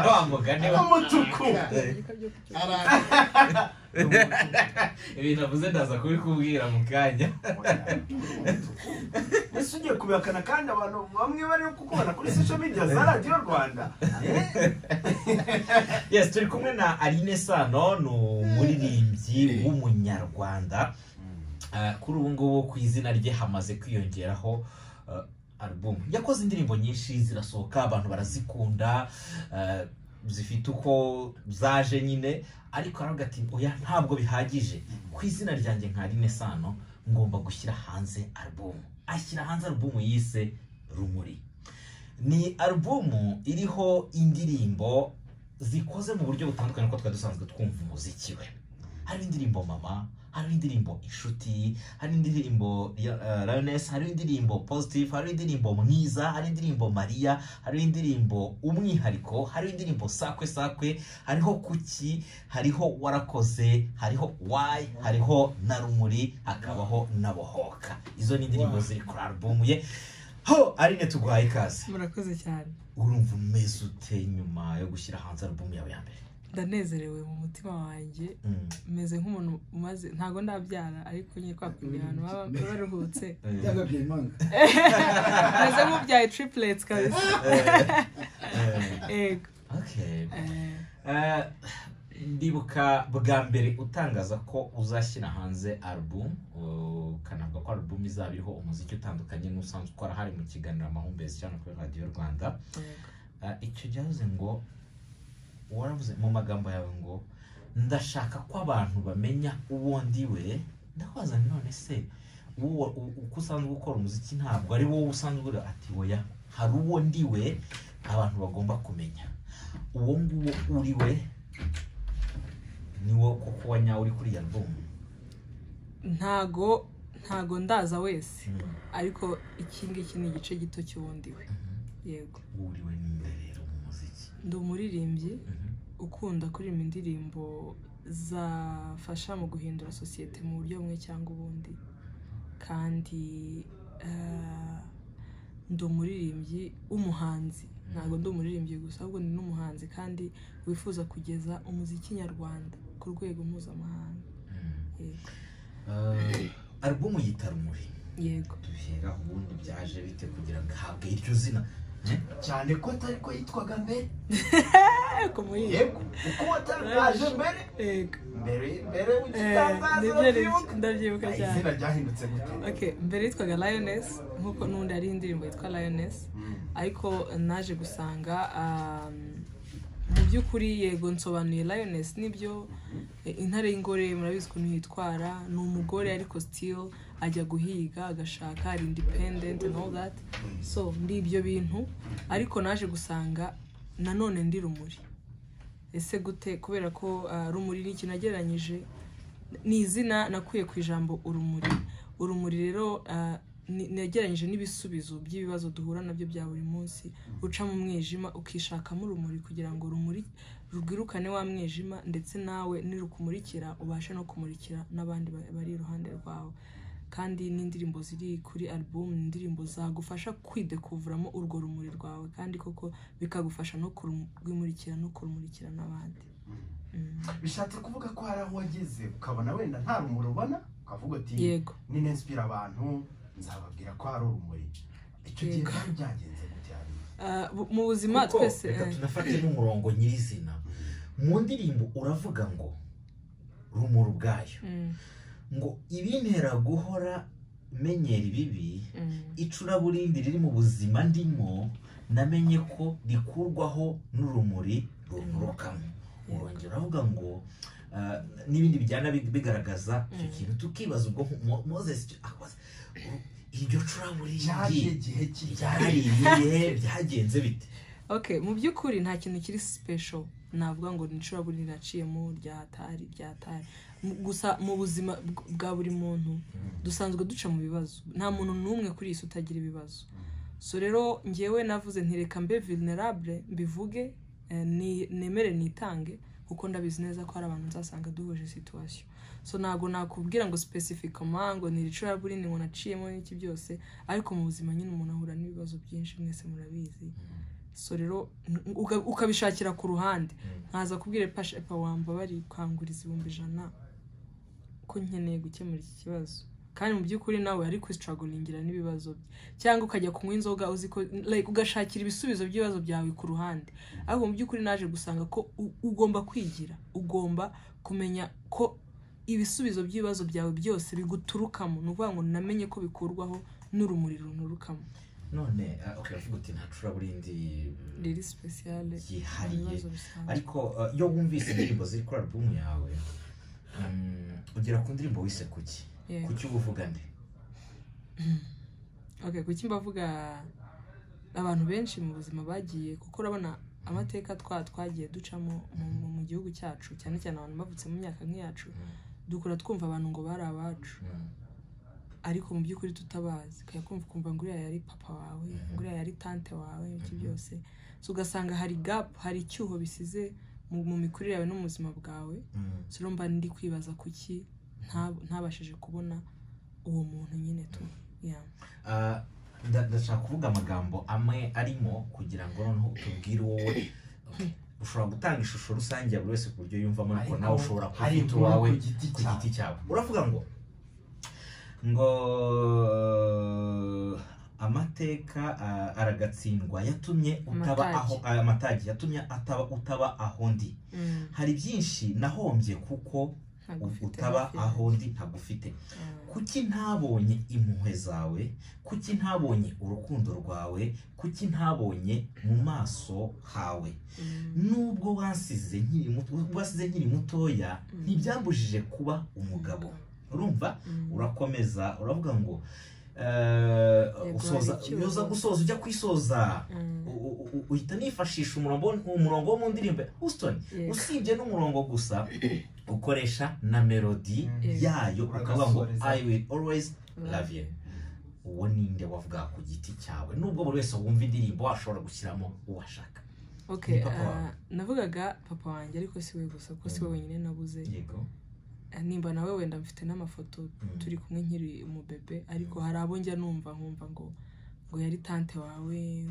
Wa mugani wa Umutuku. Ibintu avuze ndaza kubikubwira mu kanya. Ese ugiye kubihakana kandi abantu bamwe bari kukubona kuri social media za Radiyo Rwanda? Yes, turi kumwe na Aline Sano, ni umuririmbyi w'umunyarwanda. Kuri ubu ngubu ku izina rye hamaze kwiyongeraho album. Yakoze indirimbo nyinshi zirasohoka, abantu barazikunda, zifite uko zaje nyine, ariko aravuga ati oya ntabwo bihagije, ku izina ryanjye nka Aline Sano ngomba gushyira hanze album. Ashyira hanze album yise Rumuri. Ni album iriho indirimbo zikoze mu buryo butandukanye kuko twari dusanzwe twumva umuziki we. Hari indirimbo Mama, hari indirimbo Inshuti, hari indirimbo Lioness, hari indirimbo Positive, hari indirimbo Mwiza, hari indirimbo Maria, hari indirimbo Umwihariko, hari indirimbo Sakwe Sakwe, hariho Kuki, hariho Warakoze, hariho Why, hariho na Rumuri, hakabaho na Bohoka. Izo ni indirimbo ziri kuri album ye. Ho Aline, tuguhaye ikaze. Murakoze cyane. Urumva umeze ute nyuma yo gushyira hanze album yawe ya mbere? Ndanezerewe mu mutima wanjye, meze nk'umuntu umaze, ntago ndabyara ariko nyine kwa kundi abantu baba baruhutse, meze nk'ubyaye triplets kabisa. Yego. Okay. Ndibuka bwa mbere utangaza ko uzashyira hanze album, ukanavuga ko album izaba iriho umuziki utandukanye n'usanzwe ukora, hari mu kiganiro Amahumbezi cyane kuri Radiyo Rwanda. Icyo gihe ngo waravuze mu magambo yawe ngo ndashaka ko abantu bamenya uwo ndiwe. Ndabaza none se uko usanzwe ukora umuziki ntabwo ari wowe usanzwe uri? Ati oya, hari uwo ndiwe abantu bagomba kumenya. Uwo nguwo uri we niwo koko wa nyawe uri kuri iyi album? Ntago ndaza wese, ariko iki ngiki ni igice gito cy'uwo ndiwe. Yego. Uri we ninde rero mu muziki? Ndi umuririmbyi ukunda kuririmba indirimbo zafasha mu guhindura sosiyete mu buryo bumwe cyangwa ubundi, kandi ndi umuririmbyi w'umuhanzi. Ntabwo ndi umuririmbyi gusa, ahubwo ni n'umuhanzi kandi wifuza kugeza umuziki nyarwanda ku rwego mpuzamahanga. Yego. Album yita Rumuri. Yego. Duhera ubundi byaje bite kugira ngo ahabwe iryo zina? Cyane ko atari ko yitwaga mbere. Yego. Uko watangaje mbere? Yego. Mbere ugitangaza ndabyibuka cyane. Izina ryahindutse gute? Okay, mbere yitwaga Lioness, nkuko n'undi ari indirimbo yitwa Lioness, ariko naje gusanga mu by'ukuri yego nsobanuye Lioness nibyo, intare y'ingore murabizi ukuntu yitwara, ni umugore ariko still ajya guhiga agashaka, ari independent and all that. So ndi ibyo bintu, ariko naje gusanga nanone ndi rumuri. Ese gute? Kubera ko rumuri ni ikintu nagereranyije, ni izina nakuye ku ijambo urumuri. Urumuri rero negeranyije n'ibisubizo by'ibibazo duhura nabyo bya buri munsi. Uca mu mwijima ukishakamo urumuri kugira ngo rumuri rwirukane wa mwijima, ndetse nawe nirukumurikira ubashe no kumurikira n'abandi bari iruhande rwawe. Kandi n'indirimbo ziri kuri album ni indirimbo zagufasha kwidekuvuramo urwo rumuri rwawe, kandi koko bikagufasha no kurwimurikira no kurumurikira n'abandi. Bishatse kuvuga ko hari aho wageze ukabona wenda nta rumuri ubona, ukavuga uti yego ninspira abantu nzababwira ko hari urumuri. Icyo gihe byari byagenze gute? Mu buzima twese reka tunafate n'umurongo nyirizina. Mu ndirimbo uravuga ngo rumuri ubwayo, ngo ibintera guhora menyera ibibi, icuraburindi riri mu buzima ndimo namenye ko rikurwaho n'urumuri runturukamo. Urongera uravuga ngo n'ibindi bijyana bigaragaza icyo kintu, tukibaza ubwo Moses iryo curaburindi byari ibihe byagenze bite? Okay, mu by'ukuri nta kintu kiri special navuga ngo ni icuraburindi naciyemo ryatari. Gusa mu buzima bwa buri muntu dusanzwe duca mu bibazo, nta muntu n'umwe kuri iyi si utagira ibibazo. So rero ngewe navuze ntireka mbe vulnerable, mbivuge, nemere nitange, Kuko ndabizi neza ko hari abantu nzasanga duhuje situation. So ntabwo nakubwira ngo specifiquement ngo ni icuraburindi ngo naciyemo n'iki byose, ariko mu buzima nyine umuntu ahura n'ibibazo byinshi, mwese murabizi. So rero ukabishakira ku ruhande, nkaza kubwira pashe epa wamba bari kwanguriza 100,000 ko nkeneye gukemura iki kibazo, kandi mu by'ukuri nawe ari kwisitaragoringira n'ibibazo bye, cyangwa ukajya kunywa inzoga uzi ko like ugashakira ibisubizo by'ibibazo byawe ku ruhande. Ariko mu by'ukuri naje gusanga ko ugomba kwigira, ugomba kumenya ko ibisubizo by'ibibazo byawe byose biguturukamo. Ni ukuvuga ngo namenye ko bikurwaho n'urumuri runturukamo. None okay, uravuga uti nta curaburindi riri spéciale yihariye, ibibazo bisanzwe. Ariko iyo wumvise indirimbo ziri kuri album yawe, ugera ku ndirimbo wise Kuki. Yego. Kuki uba uvuga nde? Okay, kuki mbavuga abantu benshi mu buzima bagiye, kuko urabona amateka twagiye ducamo mu gihugu cyacu, cyane cyane abantu bavutse mu myaka nk'iyacu, dukura twumva abantu ngo bari abacu, ariko mu by'ukuri tutabazi. Ukajya kumva ukumva ngo uriya yari papa wawe, ngo uriya yari tante wawe, iki byose. So ugasanga hari gap, hari icyuho bisize mu mikurire yawe no mu buzima bwawe. So rero mba ndi kwibaza kuki ntabashije kubona uwo muntu nyine tu, yeah. Ah, ndashaka kuvuga amagambo amwe arimo kugira ngo noneho utubwire wowe. Okay. Ushobora gutanga ishusho rusange ya buri wese ku buryo yumvamo, ariko Ariko nawe ushobora hari kufita inkuru uwawe ku giti ku cyawe. giti cyawe. Uravuga ngo amateka aragatsindwa yatumye utaba Amatage. aho, amatage yatumye utaba aho ndi. Hari byinshi nahombye kuko Ntagufite utaba hafi aho ndi ntagufite. Kuki ntabonye impuhwe zawe? Kuki ntabonye urukundo rwawe? Kuki ntabonye mu maso hawe? Nubwo wansize nkiri muto, wasize nkiri mutoya, ntibyambujije kuba umugabo. Urumva, urakomeza uravuga ngo Yego, usoza hari icyuho. uza gusoza, ujya kwisoza, uhita nifashisha umurongo wo mu ndirimbo Houston. Yego. Usibye n'umurongo gusa, ukoresha na melody yayo, ukavuga ngo Uragasoreza. "I will always love you." Uwo ninde wavuga ku giti cyawe, nubwo buri wese wumva indirimbo ashobora gushyiramo uwo ashaka? Okay, Ni papa wawe. Navugaga papa wanjye, ariko si we gusa, kuko si we wenyine nabuze. Nimba nawe wenda mfite n'amafoto turi kumwe nkiri umubebe, ariko hari abo njya numva nkumva ngo yari tante wawe,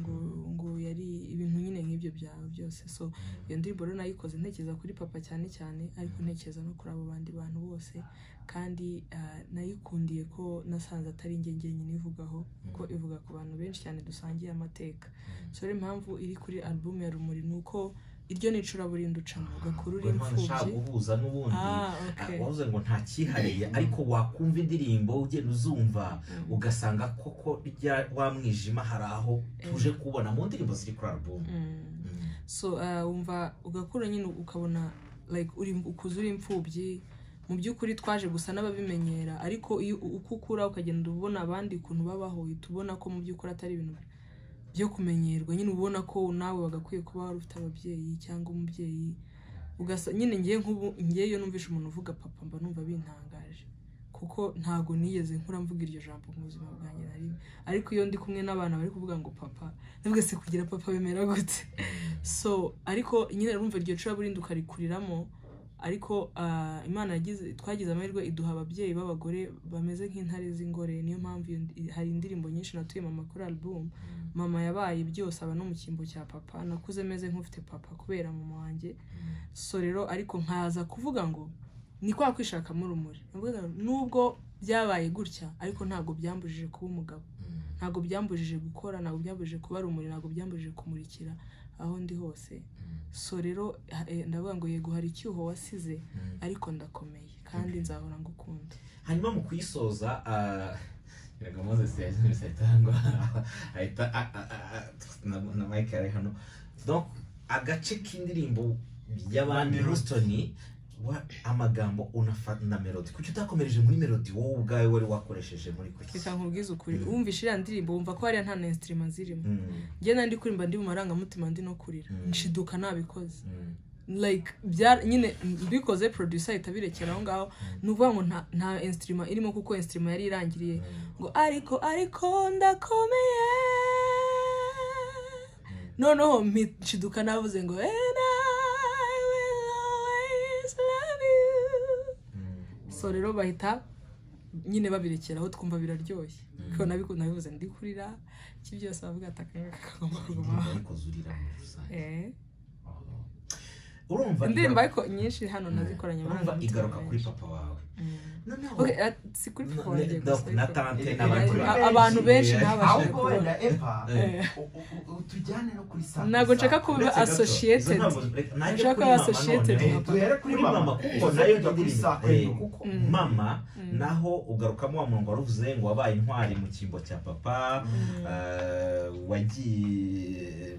ngo yari ibintu nyine nk'ibyo byawe byose. So iyo ndirimbo rero nayikoze ntekereza kuri papa cyane cyane, ariko ntekereza no kuri abo bandi bantu bose. Kandi nayikundiye ko nasanze atari njye njyenyine ivugaho, ko ivuga ku bantu benshi cyane dusangiye amateka. So rero impamvu iri kuri album ya Rumuri ni uko iryo ni icuraburindi ucamo ugakura uri Ubwo impamvu nshaka imfubyi. guhuza n'ubundi, Ah, okay. wavuze ngo nta cyihariye, ariko wakumva indirimbo ugenda uzumva ugasanga koko rya wa mwijima hari aho tuje kubona mu ndirimbo ziri kuri album. So wumva ugakura nyine ukabona like uri ukuze uri imfubyi. Mu by'ukuri twaje gusa n'ababimenyera, ariko iyo uko ukura ukagenda ubona abandi ukuntu babaho, uhita ubona ko mu by'ukuri atari ibintu byo kumenyerwa nyine. Ubona ko nawe wagakwiye kuba wari ufite ababyeyi cyangwa umubyeyi, ugasa nyine. Ngiye nk'ubu ngiye iyo numvishe umuntu uvuga papa mba numva bintangaje, kuko ntago nigeze nkura mvuga iryo jambo mu buzima bwanjye na rimwe. Ariko iyo ndi kumwe n'abana bari kuvuga ngo papa, ndavuga se kugira papa bimera gute? So ariko nyine urumva iryo curaburindi ukarikuriramo. Ariko Imana yagize, twagize amahirwe iduha ababyeyi b'abagore bameze nk'intare z'ingore. Niyo mpamvu hari indirimbo nyinshi natuye mama kuri album. Mama yabaye byose, aba no mu cyimbo cya papa. Nakuze meze nk'ufite papa kubera mama wanjye. So rero ariko nkaza kuvuga ngo ni kwa kwishakamo urumuri. Ndavuga ngo nubwo byabaye gutya, ariko ntabwo byambujije kuba umugabo, ntabwo byambujije gukora, ntabwo byambujije kuba rumuri, ntabwo byambujije kumurikira aho ndi hose. So rero ndavuga ngo yego hari icyuho wasize, ariko ndakomeye kandi nzahora ngukunda. Hanyuma mu kuyisoza, ngira ngo Moses yahise ahita ahita na Mike ari hano. Donc agace k'indirimbo y'abandi, Na melody. Houston, amagambo na melody, kuki utakomereje muri melody wowe ubwawe wari wakoresheje muri Kuki? Reka nkubwize ukuri, wumvishe iriya ndirimbo wumva ko hariya nta na instrument zirimo. Njye nari ndi kuririmba ndi mu marangamutima, ndi no kurira, nshiduka nabikoze. Like nyine mbikoze, producer ahita abirekera aho ngaho. Ni ukuvuga ngo nta instrument irimo, kuko instrument yari irangiriye ngo ariko ndakomeye. Noneho nshiduka navuze ngo "And I will always So rero bahita nyine babirekeraho, twumva biraryoshye, kuko nabivuze ndi kurira, iki byose bavuga ati aka ngaka kagomba Indirimbo kugumaho. ariko zurira muri rusange. Urumva Indirimbo ariko nyinshi hano nazikoranye urumva amarangamutima igaruka kuri menshi. papa wawe. Noneho Okay, si kuri papa wanjye gusa, na ariko tante Eh, n'abandi bantu. Abantu benshi ntabashije Ahubwo kubona. wenda Eva, utujyane no kuri saa Ntabwo nshaka kuba Uretse gato, izo associated. ntabwo reka nanjye Nshaka kuri kuba mama associated noneho. na papa. Duhere kuri Kuri mama, mama, kuko tuze nayo kujya kuri indirimbo saa kuko Mm. mama Mm. naho ugarukamo wa murongo waruvuze ngo wabaye intwari mu cyimbo cya papa, wagiye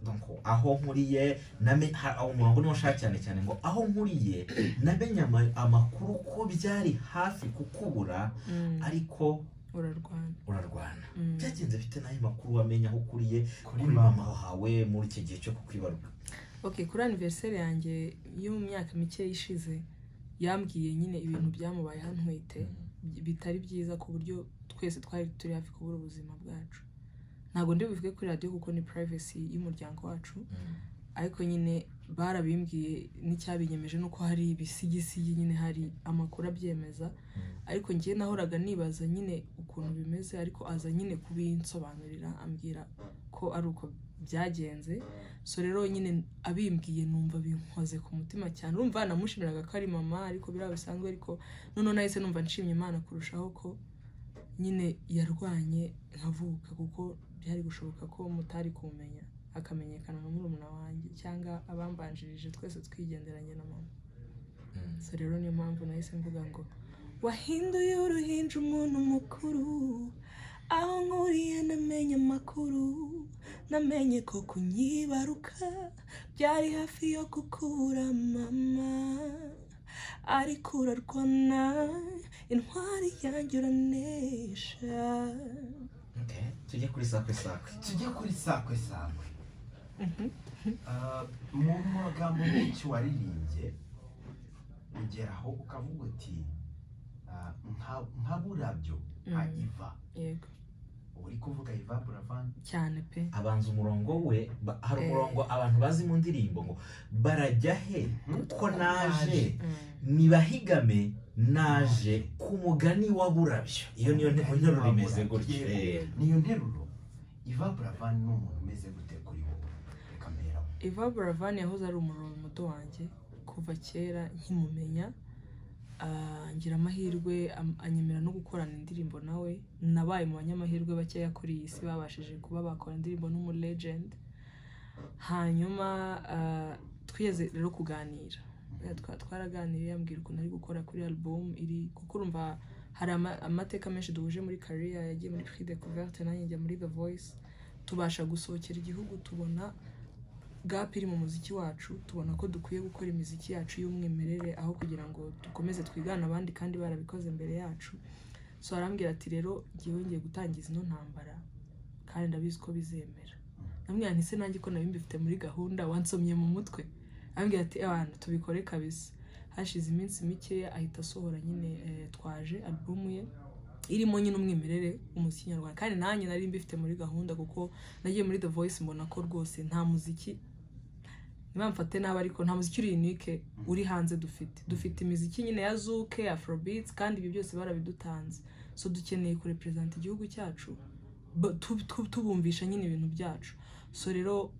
donc aho nkuriye aho umurongo niwo nshaka cyane cyane, ngo aho nkuriye namenye amakuru ko byari hafi kukubura, ariko Urarwana. urarwana. Byagenze bite n'ayo makuru wamenye aho ukuriye Kuri kuri mama. mama wawe muri icyo gihe cyo kukwibaruka? Okay, kuri anniversaire yanjye yo mu myaka mike ishize, yambwiye nyine ibintu byamubayeho ntwite bitari byiza, ku buryo twese twari turi hafi kubura ubuzima bwacu. Ntabwo ndi bubivuge kuri radiyo kuko ni privacy y'umuryango wacu, ariko nyine barabimbwiye, n'icyabinyemeje nuko hari ibisigisigi nyine, hari amakuru abyemeza. Ariko njye nahoraga nibaza nyine ukuntu bimeze, ariko aza nyine kubinsobanurira, ambwira ko ari uko byagenze. So rero nyine abimbwiye numva binkoze ku mutima cyane. Urumva namushimiraga ko ari mama, ariko biriya bisanzwe, ariko noneho nahise numva nshimye Imana kurushaho ko nyine yarwanye nkavuka, kuko byari gushoboka ko mutari kumenya, akamenyekana na murumuna wanjye cyangwa abambanjirije, twese twigenderanye na mama. So rero niyo mpamvu nahise mvuga ngo wahinduye uruhinja umuntu mukuru, aho nkuriye namenye amakuru, namenye ko kunyibaruka byari hafi yo gukura mama, ariko urarwana, intwari yanjye uranesha. Okay, tujye kuri Sakwe Sakwe. Tujye kuri Sakwe Sakwe. Mu magambo menshi waririmbye, ugeraho ukavuga uti nka Burabyo nka Iva. Yego. Uri kuvuga Iva Buravan? Cyane pe. Abanza umurongo we, hari umurongo abantu bazi mu ndirimbo ngo barajya he kuko naje, nibahigame naje ku mugani wa Burabyo. Iyo niyo nteruro imeze gutyo. Yego. Niyo nteruro. Iva Buravan ni umuntu umeze gute kuri wowe? Reka mberaho. Iva Buravan yahoze ari umuriro muto wanjye kuva kera nkimumenya. Ngira amahirwe anyemera no gukorana indirimbo nawe. Nabaye mu banyamahirwe bakeya kuri iyi si babashije kuba bakora indirimbo n'umu legend. Hanyuma twigeze rero kuganira. Twaraganiriye, ambwira ukuntu ari gukora kuri album iri, kuko urumva hari amateka menshi duhuje muri career. Yagiye muri Prix Découverte, nanjye njya muri The Voice, tubasha gusohokera igihugu, tubona gap iri mu muziki wacu, tubona ko dukwiye gukora imiziki yacu y'umwimerere aho kugira ngo dukomeze twigane abandi kandi barabikoze mbere yacu. So arambwira ati rero ngewe ngiye gutangiza ino ntambara kandi ndabizi ko bizemera. Ndamubwira nti se nanjye ko nari mbifite muri gahunda, wansomye mu mutwe? Arambwira ati abantu tubikore kabisa. Hashize iminsi mikeya ahita asohora nyine Twaje, album ye irimo nyine umwimerere w'umuziki nyarwanda, kandi nanjye nari mbifite muri gahunda kuko nagiye muri The Voice mbona ko rwose nta muziki, ntibamfate nabi, ariko nta muziki uri unique uri hanze dufite. Dufite imiziki nyine ya zouk, afrobeats, kandi ibi byose barabidutanze. So dukeneye kurepresenta igihugu cyacu, tubumvisha nyine ibintu byacu. So rero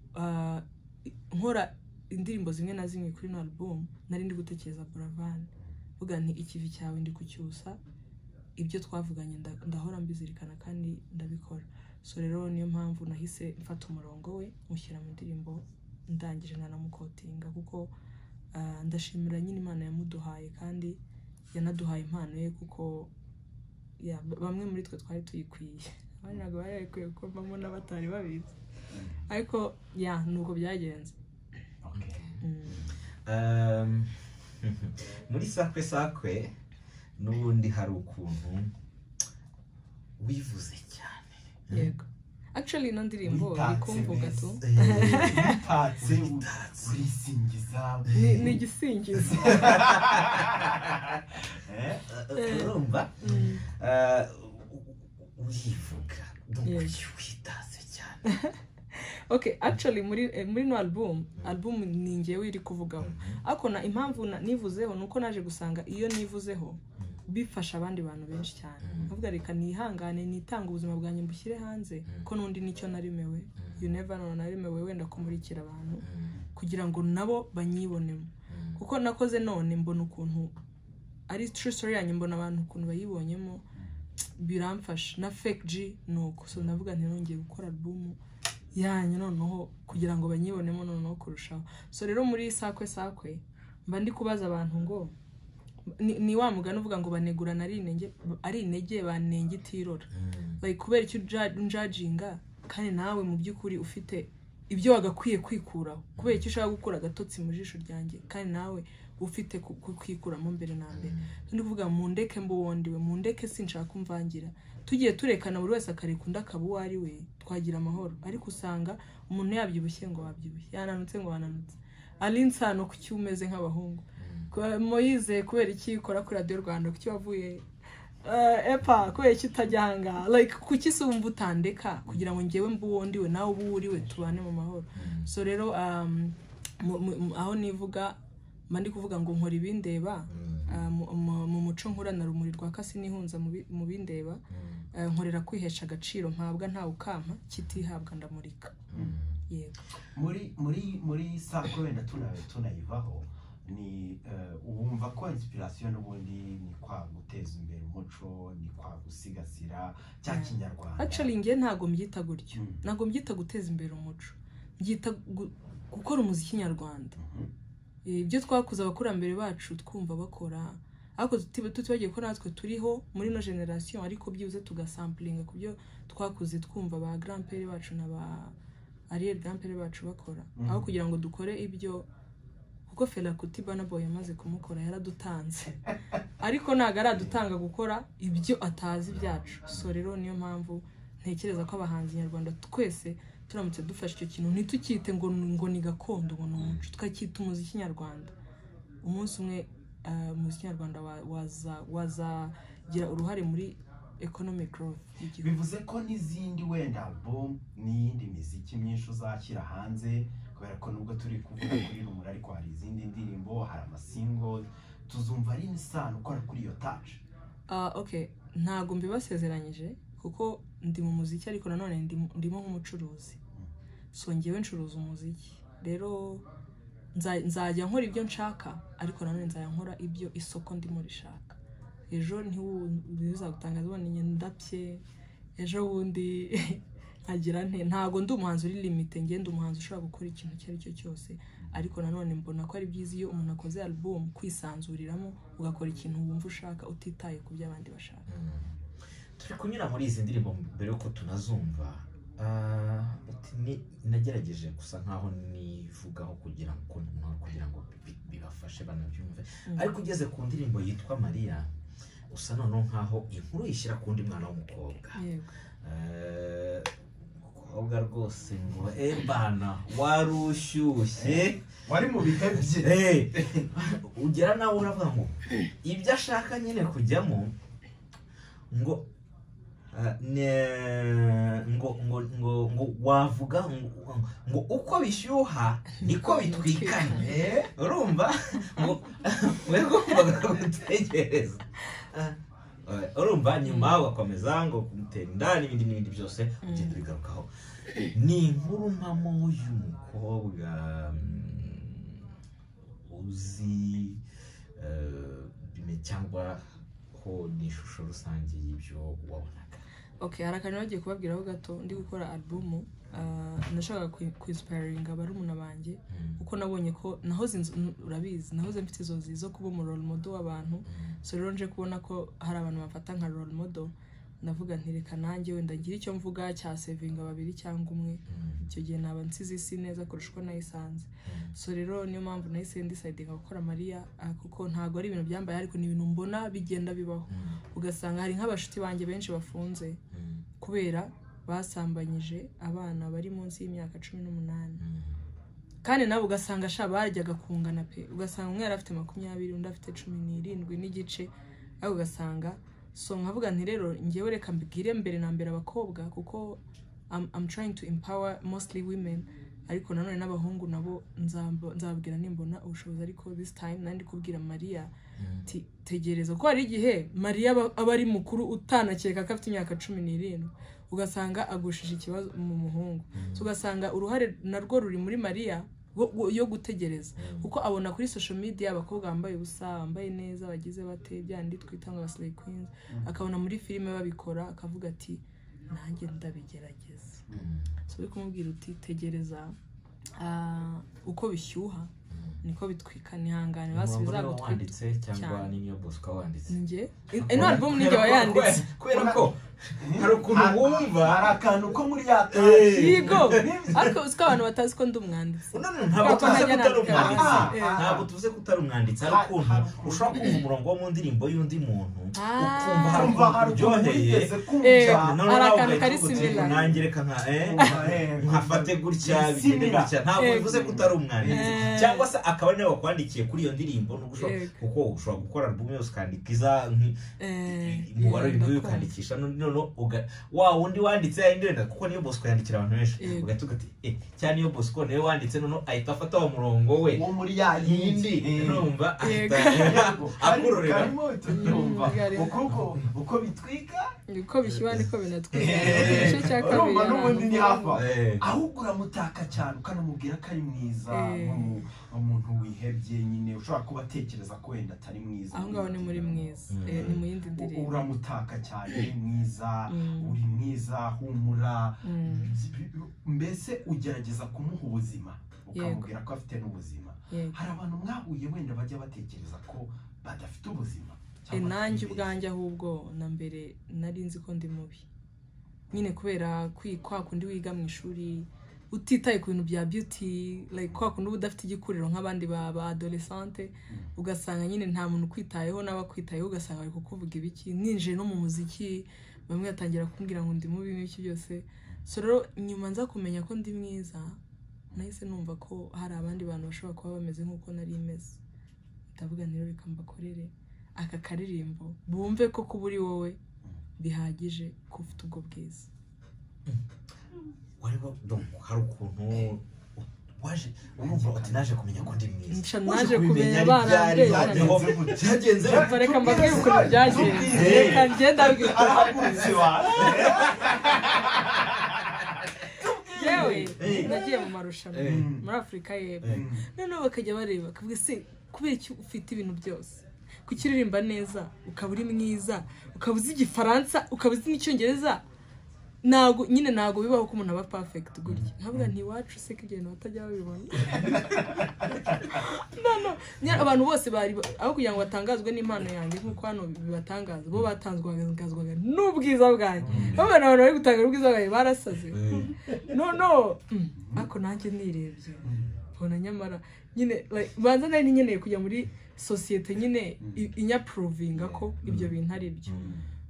nkora indirimbo zimwe na zimwe kuri ino album, nari ndi gutekereza Buravan, vuga nti ikivi cyawe ndi kucyusa, ibyo twavuganye ndahora mbizirikana kandi ndabikora. So rero niyo mpamvu nahise mfata umurongo we mushyira mu ndirimbo, ndangije nanamuquotinga, kuko ndashimira nyine Imana yamuduhaye kandi yanaduhaye impano ye, kuko ya, bamwe muri twe twari tuyikwiye, abandi ntabwo bari bayikwiye kuko mbamo n'abatari babizi, ariko ya, ni uko byagenze. Muri Sakwe Sakwe n'ubundi hari ukuntu wivuze cyane. Yego, actually ino ndirimbo iri Witatse kumvuga mbese. tu. Witatse. Witatse. Urisingiza. Ni igisingizo. Urumva urivuga. Donc Yego. witatse cyane. Okay, actually muri no album ni njyewe iri kuvugaho, ariko na impamvu nivuzeho ni uko naje gusanga iyo nivuzeho bifasha abandi bantu benshi cyane. Ndavuga reka nihangane, nitange ubuzima bwanjye, mbushyire hanze, ko n'undi nicyo naremewe. You never know, naremewe wenda kumurikira abantu kugira ngo nabo banyibonemo, kuko nakoze none mbona ukuntu ari true story yanjye, mbona abantu ukuntu bayibonyemo, biramfasha. Na Fake G nuko. So ndavuga nti nongeye gukora album yanyu noneho kugira ngo banyibonemo noneho kurushaho. So rero muri Sakwe Sakwe mba ndi kubaza abantu ngo ni wa mugani uvuga ngo banegurana ari intege, ari intege banenge itirora. Like, kubera icyo unjudginga kandi nawe mu by'ukuri ufite ibyo wagakwiye kwikuraho? Kubera icyo ushaka gukura agatotsi mu jisho ryanjye kandi nawe ufite kwikuramo mbere na mbere? Ndi kuvuga mundeke mbe uwo ndiwe, mundeke, sinshaka kumvangira. Tugiye turekana, buri wese akareka undi akaba uwo ari we, twagira amahoro. Ariko usanga umuntu yabyibushye ngo wabyibushye, yananutse ngo wananutse. Ari insano, kuki umeze nk'abahungu? Moyize, kubera iki ukora kuri Radiyo Rwanda? Kuki wavuye epa? Kubera iki utajya ahangaha? Like, kuki se wumva utandeka kugira ngo njyewe mbe uwo ndiwe, nawe ube uwo uriwe, tubane mu mahoro? So rero aho nivuga mba ndi kuvuga ngo nkora ibindeba. Mu muco nkurana rumuri rwa kasi nihunza mu bindeba. Nkorera kwihesha agaciro mpabwa ntawe ukampa, kitihabwa ndamurika. Yego. Muri Sakwe, wenda tunayivaho, ni wumva ko inspiration n'ubundi ni kwa guteza imbere umuco, ni kwa gusigasira cya Kinyarwanda? Actually njye ntabwo mbyita gutyo. Ntabwo mbyita guteza imbere umuco, mbyita gukora umuziki nyarwanda. Ibyo twakuze abakurambere bacu twumva bakora, ariko tutibagiye ko natwe turiho muri no generation, ariko byibuze tugasamplinga ku byo twakuze twumva ba grand-père bacu na ba arrière grand-père bacu bakora, aho kugira ngo dukore ibyo, kuko Fela Kuti, Burna Boy yamaze kumukora, yaradutanze, ariko ntabwo aradutanga gukora ibyo atazi byacu. So rero niyo mpamvu ntekereza ko abahanzi nyarwanda twese turamutse dufashe icyo kintu, ntitukite ngo ni gakondo, ngo ni umuco, tukacyita umuziki nyarwanda, umunsi umwe umuziki nyarwanda wazagira uruhare muri economic growth y'igihugu. Bivuze ko n'izindi wenda album n'iyindi miziki myinshi uzashyira hanze, kubera ko nubwo turi kuvuga kuri Rumuri, ariko hari izindi ndirimbo, hari amasingle, tuzumva ari isano ukora kuri iyo touch? Ah, okay, ntabwo mbibasezeranyije kuko ndi mu muziki, ariko nanone ndimo nk'umucuruzi. So ngewe ncuruza umuziki, rero nzajya nkora ibyo nshaka, ariko nanone nzajya nkora ibyo isoko ndimo rishaka. Ejo ntibizagutangaza ubona ndapye, ejo bundi nkagira nte. Ntabwo ndi umuhanzi uri limité, ngenda umuhanzi ushobora gukora ikintu icyo ari cyo cyose. Ariko nanone mbona ko ari byiza iyo umuntu akoze album kwisanzuriramo, ugakora ikintu wumva ushaka utitaye ku byo abandi bashaka. Turi kunyura muri izi ndirimbo mbere yuko tunazumva. Uti nagerageje gusa nkaho nivugaho kugira ngo bibafashe banabyumve, ariko ugeze ku ndirimbo yitwa Mariya, usa noneho nkaho inkuru yishyira ku wundi mwana w'umukobwa. Yego. Umukobwa rwose ngo ebana wari ushyushye. Wari mu bihe bye. Ugera nawe uravuga ngo ibyo ashaka nyine kujyamo ngo ngo wavuga ngo uko bishyuha niko bitwikana. Urumva ngo wegombaga gutegereza. Urumva nyuma ugakomeza ngo kumutera inda n'ibindi n'ibindi byose ugenda ubigarukaho. Ni inkuru mpamo y'umukobwa uzi cyangwa ko ni ishusho rusange y'ibyo wabonaga? Okay, hari akantu bagiye kubabwiraho gato. Ndi gukora album, nashakaga kwinspiringa barumuna banjye, kuko nabonye ko nahoze urabizi, nahoze mfite inzozi zo kuba umu role model w'abantu. So rero nje kubona ko hari abantu bamfata nka role model, ndavuga nti reka nanjye wenda ngire icyo mvuga cya savinga babiri cyangwa umwe. Icyo gihe naba nsize isi neza kurusha uko nayisanze. So rero niyo mpamvu nahise ndecidinga gukora Mariya, kuko ntabwo ari ibintu byambaye, ariko ni ibintu mbona bigenda bibaho, ugasanga hari nk'abashuti banjye benshi bafunze kubera basambanyije abana bari munsi y'imyaka 18, kandi nabo ugasanga sha bajyaga kungana pe, ugasanga umwe yari afite 20, undi afite 17 n'igice, ariko ugasanga. So nkavuga nti rero ngewe reka mbwire mbere na mbere abakobwa, kuko I'm trying to empower mostly women, ariko nanone n'abahungu nabo nzababwira nimbona ubushobozi. Ariko this time nandi kubwira Mariya ti tegereza, kuko hari igihe Mariya aba ari mukuru utanakeka ko afite imyaka 17, ugasanga agushije ikibazo mu muhungu. So ugasanga uruhare narwo ruri muri Mariya yo gutegereza, kuko abona kuri social media abakobwa bambaye ubusa, bambaye neza, bagize bate byandi twita ngo slay queens, akabona muri filime babikora, akavuga ati nanjye ndabigerageza. So uri kumubwira uti tegereza, uko bishyuha niko bitwika, nihangane basi bizagutwika. Wanditse cyangwa ni Niyo Bosco wanditse? Njye ino album ni njye wayanditse, kubera ko hari ukuntu wumva hari akantu ko muri yataje yego, ariko uziko abantu batazi ko ndi umwanditsi. Ntabwo tuvuze ko utari umwanditsi, ntabwo tuvuze ko utari umwanditsi, hari ukuntu ushobora kumva umurongo wo mu ndirimbo y'undi muntu ukumva hari ukuntu uryoheye, hari akantu kari similar, nanjye reka nkafate gutya bigende gutya. Ntabwo bivuze ko utari umwanditsi, cyangwa se akaba nawe wakwandikiye kuri iyo ndirimbo, kuko ushobora gukora album yose ukandika iza umubare w'ibintu ukandikisha, noneho wa wundi wanditse yindi, kuko Niyo Bosco yandikira abantu benshi, ugahita uti cyane Niyo Bosco niwe wanditse, noneho ahita afata wa murongo we wo muri ya yindi, numva akururira uko bitwika uko bishyuha niko binatwika. Igice cya kabiri n'ubundi ni hafa, ahubwo uramutaka cyane ukanamubwira ko ari mwiza, umuntu wihebye nyine ushobora kuba atekereza ko wenda atari mwiza, aho ngaho ni muri mwiza, ni mu yindi ndirimbo uramutaka cyane, mwiza, uri mwiza, humura, mbese ugerageza kumuha ubuzima, ukamubwira ko afite n'ubuzima. Hari abantu mwahuye wenda bajya batekereza ko badafite ubuzima? Nanjye ubwanjye ahubwo na mbere nari nzi ko ndi mubi nyine, kubera kwa kundi wiga mu ishuri utitaye ku bintu bya beauty, like kwa kundi uba udafite igikuriro nk'abandi ba adolescente, ugasanga nyine nta muntu ukwitayeho, n'abakwitayeho ugasanga bari kukuvuga ibiki. Ninjiye no mu muziki bamwe batangira kumbwira ngo ndi mubi n'iki byose. So rero nyuma nza kumenya ko ndi mwiza, nahise numva ko hari abandi bantu bashobora kuba bameze nk'uko nari meze, ndavuga nti reka mbakorere aka karirimbo bumve ko kuba uri wowe bihagije ko ufite ubwo bwiza. Hari ukuntu waje urumva uti naje kumenya ko ndi mwiza, naje kumenya byagenze, reka mbabwire ukuntu byagenze, reka ngende abwira yewe nagiye mu marushanwa muri Afurika y'Epfo, noneho bakajya bareba bakavuga se kubera iki ufite ibintu byose, kukiririmba neza, ukaba uri mwiza, ukaba uzi Igifaransa, ukaba uzi n'Icyongereza, ntago nyine ntago bibaho ko umuntu aba perfect gutya. Nkavuga nti iwacu se ko ibyo bintu batajya babibona. No abantu bose bari aho kugira ngo batangazwe n'impano yanjye nk'uko hano bibatangaza, bo batangazwaga n'ubwiza bwanjye, babona abantu bari gutanga ubwiza bwanjye barasaze. No ariko nanjye nirebye mbona nyamara nyine banza nari nkeneye kujya muri sosiyete nyine inyaprovinga ko ibyo bintu ari byo.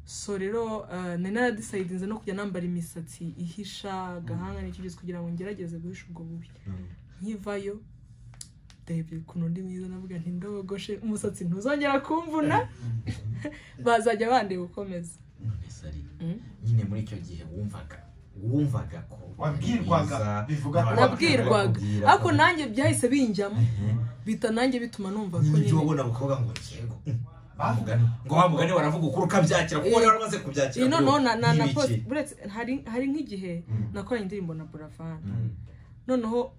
So rero nari naradecidinze no kujya nambara imisatsi ihisha agahanga n'icyo byose kugira ngo ngerageze guhisha ubwo bubi. Nkivayo ndebye ukuntu ndi mwiza, navuga nti ndogoshe umusatsi ntuzongera kumvuna, bazajya bandeba ukomeza. Nyine muri icyo gihe wumvaga ko wabwirwaga, bivuga ko nabwirwaga, ariko nanjye byahise binjyamo bita nanjye bituma numva ko nyine ubona abakobwa ngo yego ngo wa mugani baravuga ukuri ukabyakira, kuko wari waramaze kubyakira. No na post buretse hari nk'igihe nakoranye indirimbo na Buravan, noneho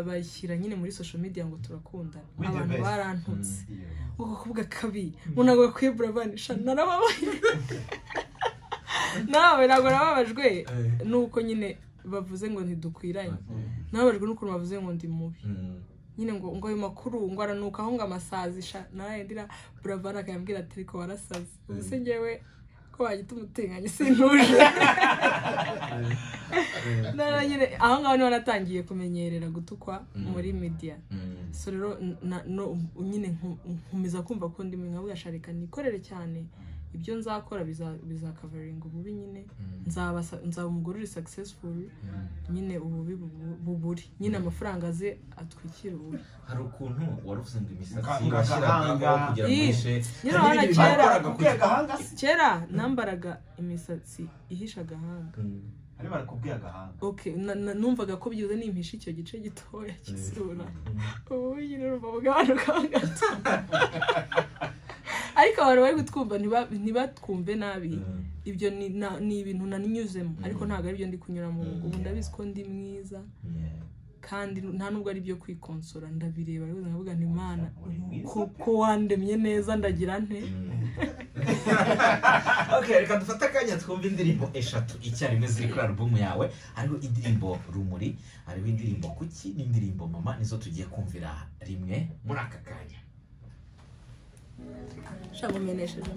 bashyira nyine muri social media ngo turakundana, abantu barantutse ngo kuvuga kabi ngo ntabwo bakwiye Buravan, sha narababaye nawe ntabwo nababajwe nuko nyine bavuze ngo ntidukwiranye, nababajwe n'ukuntu bavuze ngo ndi mubi nyine, ngo ayo makuru ngo aranuka aho ngo amasazi sha narayendira Buravan akayambwira ati ariko warasaze, ubu se njyewe ko wagita umutinganya sintuje. Nyine aho ngaho niho natangiye kumenyerera gutukwa muri media. So rero nyine nkomeza kumva ko ndi nkavuga sha reka nikorere cyane, ibyo nzakora bizakavaringa ububi nyine, nzaba umugore uri successful nyine, ububi buburi nyine, amafaranga aze atwikira ububi. Hari ukuntu waruvuze ngo imisatsi washyiragaho kugira ngo uhishe nyine, kera nambaraga imisatsi ihisha agahanga, Barakubwiye agahanga. Okay, numvaga ko byibuze nimpisha icyo gice gitoya cy'isura, ubu nyine urumva bugabanuka gato, ariko abantu bari kutwumva ntibatwumve nabi. Ibyo ni ibintu nanyuzemo, ariko ntabwo ari byo ndi kunyuramo ubu. Ubu ndabizi ko ndi mwiza, kandi nta nubwo ari ibyo kwikonsora. Ndabireba rwose nkavuga nti: "Imana, Uri mwiza ko wandemye neza, ndagira nte?" Okay, reka dufate akanya twumve indirimbo eshatu icyarimwe ziri kuri alubumu yawe. Hariho indirimbo "Rumuri", hariho indirimbo "Kuki" n'indirimbo "Mama". Nizo tugiye kumvira rimwe muri aka kanya. Shaka umenesheje.